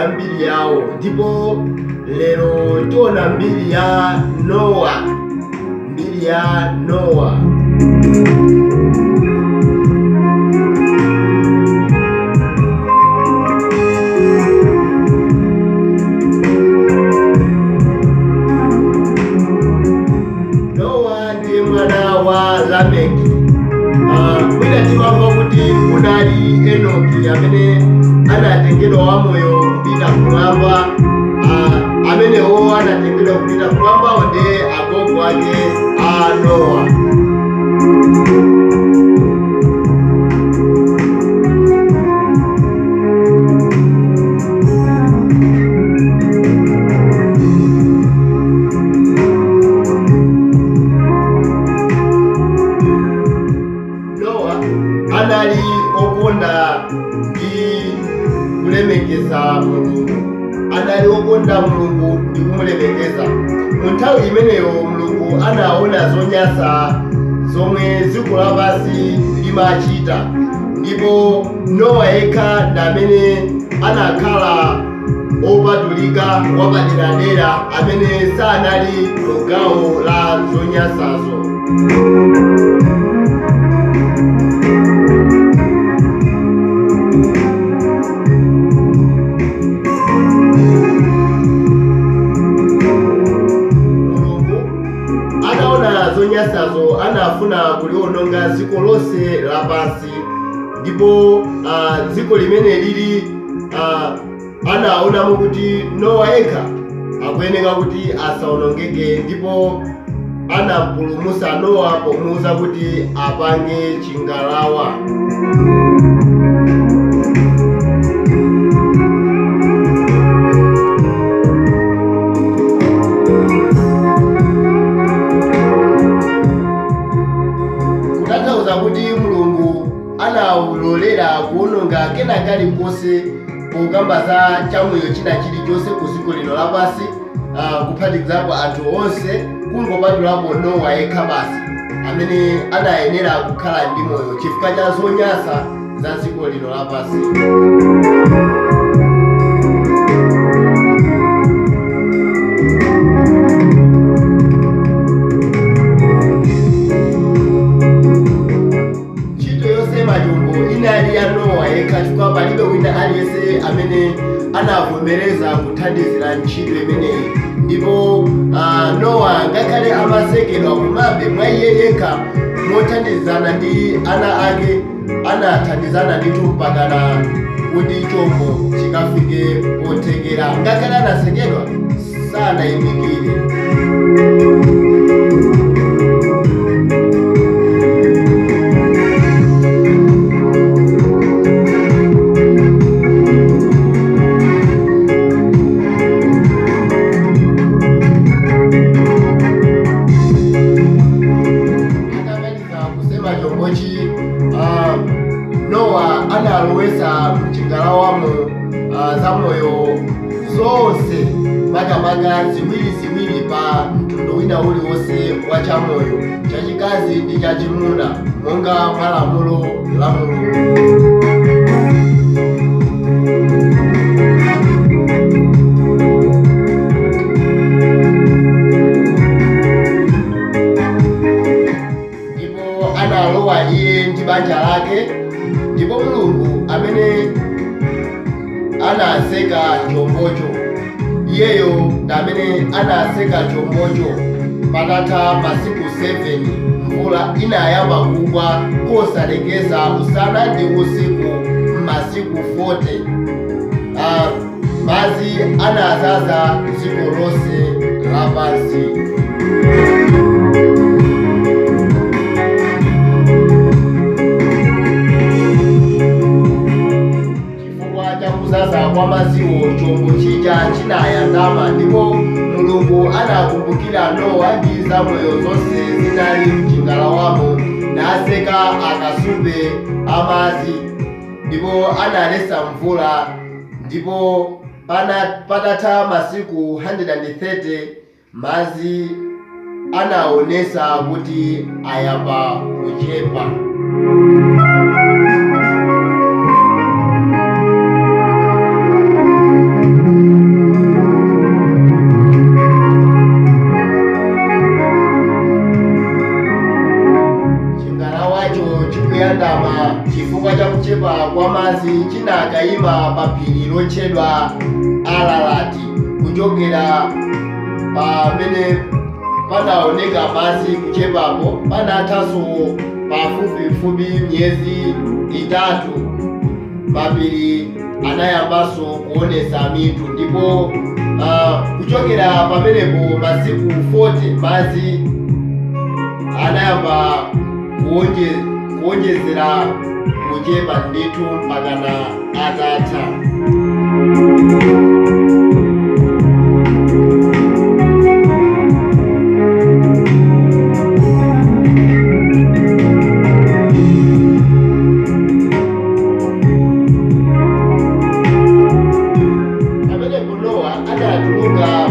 ya mbiri yawo, ndipo lero tiona mbiri ya Nowa. Mbiri ya Nowa. Nowa ndiye mwana wa Lameki. Mwina timamva kuti kunali Enoki amene anatengedwa wamoyo kupita kumwamba. Amenewo anatengedwa kupita kumwambawo ndiye agogo ake a Nowa. Nowa anali okonda ndi kulemekeza Mulungu. Anali okonda Mulungu ndi kumulemekeza. Mu nthawi imeneyo Mulungu anaona zonyasa zomwe dziko lapansi limachita, ndipo Nowa yekha ndi amene anakhala opatulika, wapaderadera, amene sanali mu gawo la zonyasazo. Mulungu anaona zonyasazo, anafuna kuliononga dziko lonse lapansi, ndipo dziko limene lili anaonamo kuti Nowa yekha akuyeneka kuti asaonongeke, ndipo anampulumutsa Nowa pomuwuza kuti apange chingalawa. Kutanthauza kuti Mulungu anawulolera kuwononga kena kalikonse pokamba za chamoyo china chilichonse ku dziko lino lapansi, kuphatikizapo anthu onse, kungopatulapo Nowa yekha basi amene anayenera kukhala ndi moyo chifukwa cha zonyasa za dziko lino lapansi. Ntchito yosema chombo inali ya Nowa yekha, chifukwa palibe wina aliyense amene anavomereza kuthandizira ntchito imeneyi. Ndipo Nowa ngakhale amasekedwa, komabe mwa iye yekha mothandizana ndi ana ake anathandizana ndithu mpakana kuti chombo chikafike pothekera. Ngakhale anasekedwa, sanayimikire. Atamaliza kusema chombochi, Nowa analowesa mchingalawamo zamoyo zonse, makamaka ziwiriziwiri pa mtundu wina uliwonse wa chamoyo, chachikazi ndi chachimuna, monga mwa lamulo la Mulungu. Ndipo analowa iye ndi banja lake, ndipo Mulungu amene anaseka chombocho, iyeyo ndi amene anaseka chombocho. Patatha masiku 7 mvula inayamba kugwa kosalekeza usana ndi usiku m'masiku 40. Madzi anazaza dziko lonse lapansi. Chifukwa cha kuzaza kwa madziwo, chombo chija chinayandama, ndipo Mulungu anakumbukira Nowa ndi zamoyo zonse zinali mchingalawamo, naseka akasupe amadzi, ndipo analetsa mvula. Ndipo patatha masiku 130 madzi anaonesa kuti ayamba kuchepa. lapansi chinakayima pa phiri lotchedwa Ararati. Kuchokera pamene panaoneka madzi kuchepapo panathanso pafupifupi miyezi 3, mapiri anayambanso kuonesa mitu, ndipo kuchokera pamenepo masiku 40 madzi anayamba kuonjezera kuchepa ndithu mpakana atatha. Pamenepo Nowa anatuluka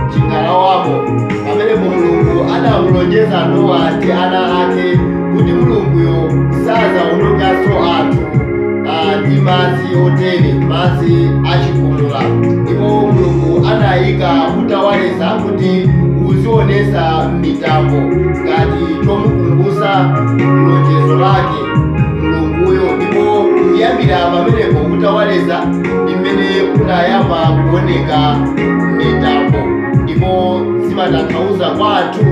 mchingalawamo. Pamenepo Mulungu anamulonjeza Nowa ndi ana ake kuti Mulunguyo sazawononganso anthu ndi madzi otere, madzi achigumula. Ndipo Mulungu anayika utawaleza kuti uzionesa mitambo ngati chomukumbutsa lonjezo lake Mulunguyo. Ndipo kuyambira pamenepo utawaleza ndi mmene unayamba kuoneka mitambo, ndipo zimatanthauza kwa anthu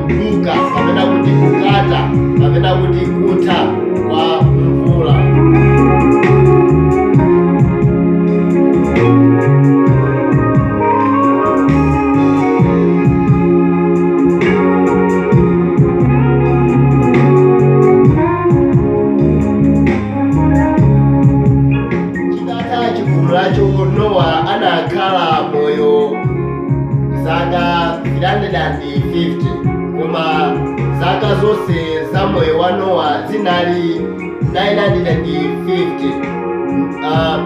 kuduka kapena kuti kukata kapena kuti kutha kwa mvula. Chitatha chigumulacho, Nowa anakhala moyo zaka 350, koma zaka zonse za moyo wa Nowa zinali 950.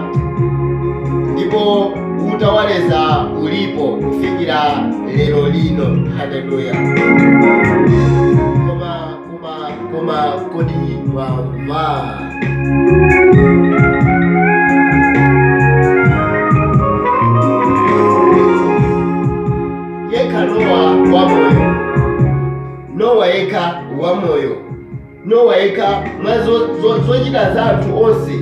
Ndipo utawaleza ulipo kufikira lero lino. Haleluya! Koma koma koma kodi mwamva? Yekha Nowa wamoyo, Nowa yekha wamoyo, Nowa yekha mwa zochita za anthu onse,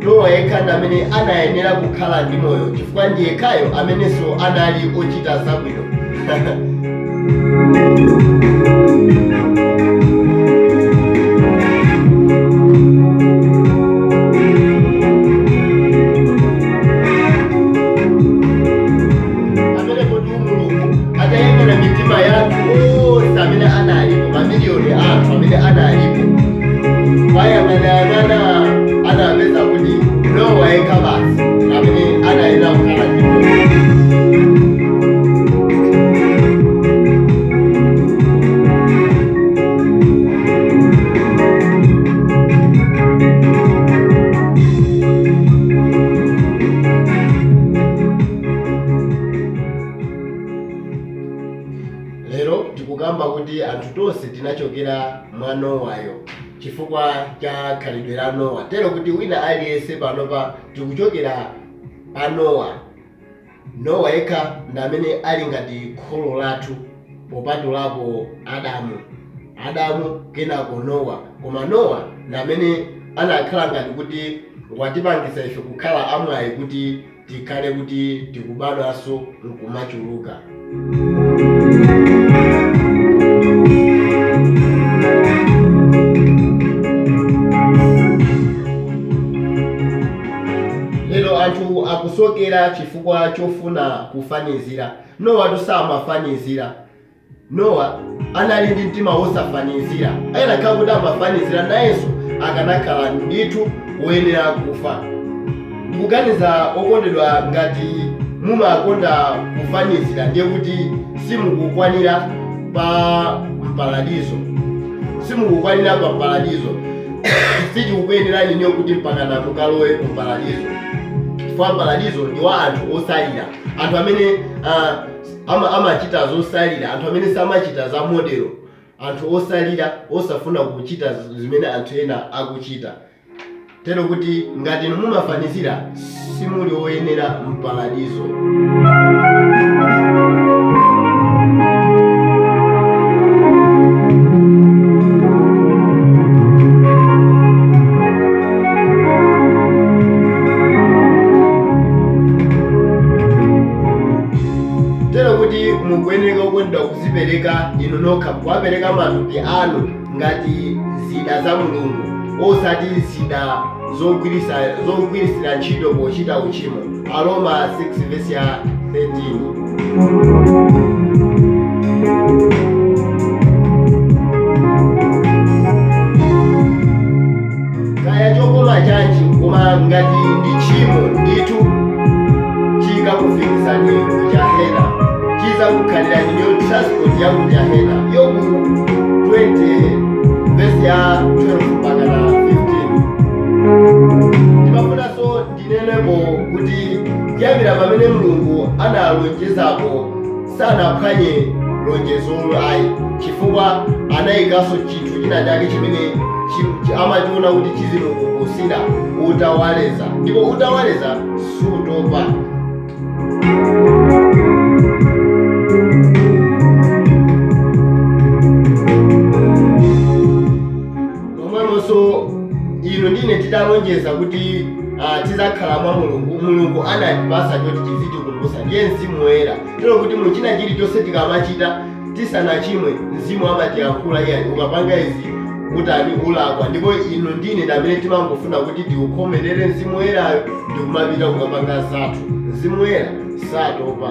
Nowa yekha ndi amene anayenera kukhala ndi moyo, chifukwa ndi yekhayo amenenso anali ochita zabwino. Pamene kodi Mulungu atayang'ana mitima ya anthu onse amene analipo, mamiliyoni a anthu amene analipo, wayang'anayang'ana, anapeza kuti Nowa yekha basi amene anayenera kukhala ndi moyo. Lero tikukamba kuti anthu tonse tinachokera mwa Nowayo chifukwa cha khalidwe la Nowa, tero kuti wina aliyense panopa tikuchokera pa Nowa. Nowa yekha ndi amene ali ngati kholo lathu popatulapo Adamu. Adamu kenako Nowa, koma Nowa ndi amene anakhala ngati kuti watipangisa ife kukhala amwayi kuti tikhale kuti tikubadwanso nkumachuluka. Lero anthu akusokera chifukwa chofuna kufanizira. Nowa samafanizira. Nowa anali ndi mtima wosafanizira. Akanakhala kuti amafanizira, nayenso akanakhala ndithu woyenera kufa. Ndikuganiza okondedwa, ngati mumakonda kufanizira, ndiye kuti simukukwanira pa mparadizo, simukukwanira pa mparadizo. Sichikukuyenerani niyo kuti mpakana mukalowe ku mparadizo, chifukwa mparadizo ndi wa anthu osalira, anthu amene amachita zosalira, anthu amene samachita za modelo, anthu osalira, osafuna kuchita zimene anthu ena akuchita. Tero kuti ngati inu mumafanizira, simuli oyenera mparadizo. Inu nokha kuwapereka matupi anu ngati zida za Mulungu, osati zida zogwirisira ntchito pochita uchimo. Aroma 6 verse ya 13. Kaya chokoma chanji, koma ngati ndi tchimo, ndithu chikakufikisani ku jahena, chizakukhalirani ndiyo transport ya ku jahena. Yobu 20 verse ya 12 mpaka na 15. Ndimafunanso ndinenepo kuti kuyambira pamene Mulungu analonjezapo, sanaphwanye lonjezolo ayi, chifukwa anayikanso chinthu china chake chimene amachiona kuti chizimukumbusira: utawaleza. Ndipo utawaleza sutopa. Momwemonso inu ndine titalonjeza kuti tizakhala mwa Mulungu, Mulungu anatipasa choti chizitikumbusa, ndiye Mzimu Woyera. Tero kuti muchina chilichonse tikamachita tisanachimwe, Mzimu amatiyankhula: "Iye, ukapanga izi utani? Ulakwa." Ndipo inu ndine ndamene timangofuna kuti tiukhomerere Mzimu Woyerayo ndikumapita kukapanga zathu. Mzimu Woyera satopa.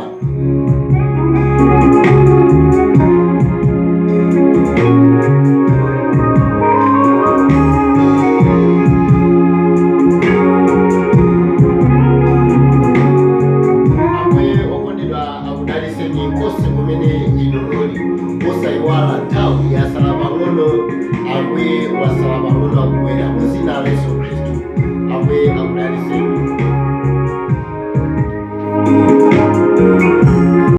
Ambuye okondedwa akudaliseni konse kumene inu muli. Osayiwala, nthawi yasala pang'ono. Ambuye wasala pang'ono akubwera. Mu dzina la Yesu Khristu, Ambuye akudaliseni.